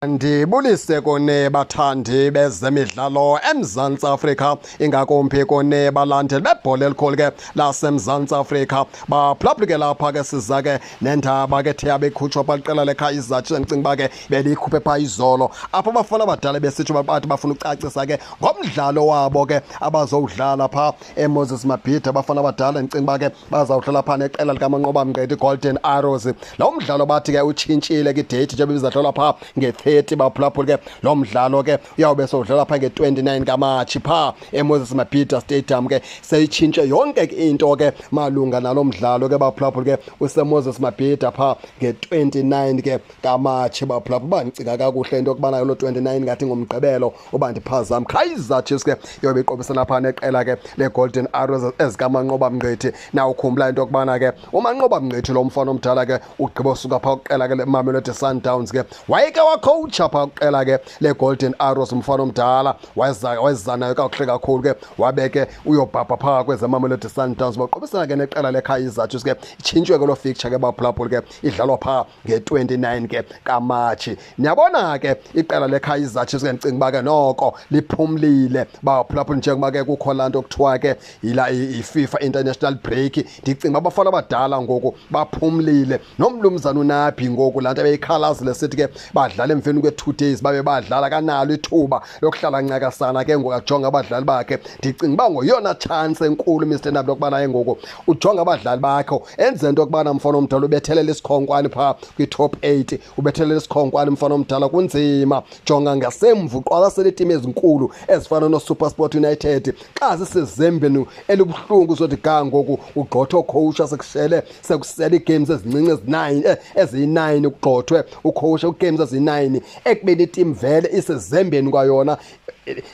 Ndibulise kuni bathandi bezemidlalo eMzantsi Afrika, ingakumbi kuni balandeli bebhola elikhulu ke laseMzantsi Afrika. Baphulaphuli ke lapha ke siza ke nendaba ke ethe yabe ikhutshwa phaa liqela leKaizer Chiefs, endicinga uba ke beliyikhuphe phaa izolo, apho abafana abadala besitsho bathi bafuna ucacisa ke ngomdlalo wabo ke abazowudlala phaa eMoses Mabhida. Abafana abadala ndicinga uba ke bazawudlala phaa neqela likaManqoba Mngqithi, Golden Arrows. Lo mdlalo bathi ke utshintshile ke ideyithi, njengoba ibizadlalwa phaa nge-30, baphulaphuli ke lo mdlalo ke uyawube sowudlala phaa nge-29 kaMatshi phaa eMoses Mabhida Stadium. Ke seyitshintshe yonke ke into ke malunga nalo mdlalo ke, baphulaphuli ke, useMoses Mabhida phaa nge-29 ke kaMatshi, baphulaphuli. Uba ndicinga kakuhle into yokubana lo 29 ngathi ngumgqibelo, uba ndiphazama. Kaizer Chiefs ke yobe iqobisana phaa neqela ke le-Golden Arrows ezikaManqoba Mngqithi. Nawukhumbula into yokubana ke uManqoba Mngqithi lo mfana omdala ke ugqiba usuka phaa kuqela ke leMamelodi Sundowns, ke wayeke wakhowutsha phaa kuqela ke le-Golden Arrows. Umfana omdala weza nayo kakuhle kakhulu ke, wabe ke uyobhabha phaa kwezeMamelodi Sundowns. Baqobisana ke neqela leKaizer Chiefs ke, itshintshwe ke loo fixture ke, baphulaphuli ke, idlalwa phaa nge-29 ke kaMatshi. Niyabona ke iqela leKaizer Chiefs ke ndicinga uba ke noko liphumlile, baphulaphuli, njengoba ke kukho laa nto kuthiwa ke yila i-FIFA international break. Ndicinga uba abafana abadala ngoku baphumlile, nomlumzana uNabi ngoku laa nto ebeyikhalazile sithi ke badlala emveni kwe-2 days babe badlala, kanalo ithuba lokuhlala ncakasana ke ngoku ajonge abadlali bakhe. Ndicinga uba ngoyona chance enkulu, Mr Nabi, lokubana ke ngoku ujonge abadlali bakho, enze into yokubana mfana omdala ubethelela isikhonkwane phaa kwi-top 8, ubethelela isikhonkwane, mfana omdala. Kunzima, jonga ngasemva, uqwalasela iitimu ezinkulu ezifana noSuperSport United xa zisezembeni elibuhlungu. Uzothi ga ngoku ugxothwe ucoach, sekushele sekusele ii-games ezincinci ezi-9, eziyi-9, kugxothwe ucoach kwi-games eziyi-9 ekubeni itimu vele isezembeni kwayona.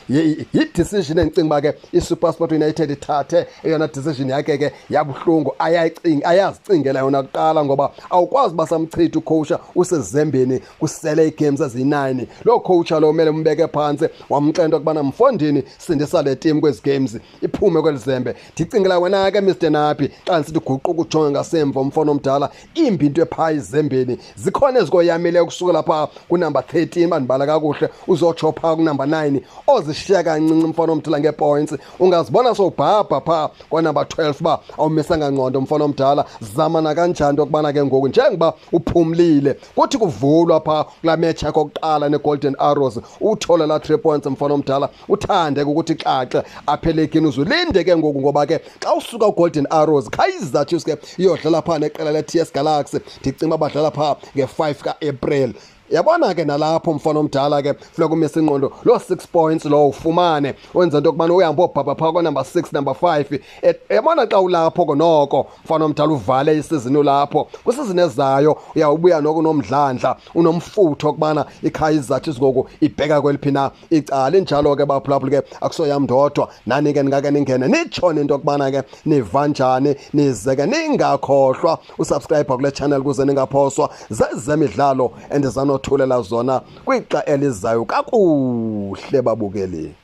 Yi-decision endicinga uba ke iSuperSport United ithathe eyona decision yakhe ke yabuhlungu, ayayicinga, ayazicingela yona kuqala, ngoba awukwazi uba samchitha ucoach usezembeni kusele ii-games eziyi-9. Loo coach lo kumele umbeke phantsi, wamxela into yokubana, mfondini, sindisa le team kwezi games, iphume kweli zembe. Ndicingela wena ke, Mr Nabi, xa ndisithi guquka ujonge ngasemva, umfana omdala, imbi into ephaa izembeni, zikhona ezikoyamileyo ukusukela phaa kunumber 13, bandibala kakuhle, uzotsho phaa kunumber 9, ozishiya kancinci, mfana omdala, ngee-points. Ungazibona sowubhabha phaa kwanumber 12 uba awumisanga ngqondo, mfana omdala. Zama nakanjani into yokubana ke ngoku njengoba uphumlile, kuthi kuvulwa phaa kulaa match yakho kuqala neGolden Arrows, uthole laa 3 points, mfana omdala, uthande ke ukuthi xaxe apha elegini. Uzulinde ke ngoku, ngoba ke xa usuka uGolden Arrows, Kaizer Chiefs ke iyodlala phaa neqela le-TS Galaxy. Ndicinga uba badlala phaa nge-5 kaApril. Yabona ke nalapho, mfana omdala, ke funeka umise ingqondo, loo 6 points lowo ufumane, wenza into yokubana uhambe obhabha phaa kwanumber 6, number 5. Yabona xa ulapho ke noko, mfana omdala, uvale isizini ulapho, kwisizini ezayo uyawubuya noko unomdlandla, unomfutho okubana iKaizer Chiefs ngoku ibheka kweliphi na icala. Injalo ke, baphulaphuli ke, akusoyam ndodwa, nani ke ningake ningene nitshone into yokubana ke niva njani. Nize ke ningakhohlwa usubscribe kule channel ukuze ningaphoswa zezemidlalo endizanothulela zona kwixa elizayo. Kakuhle, babukeli.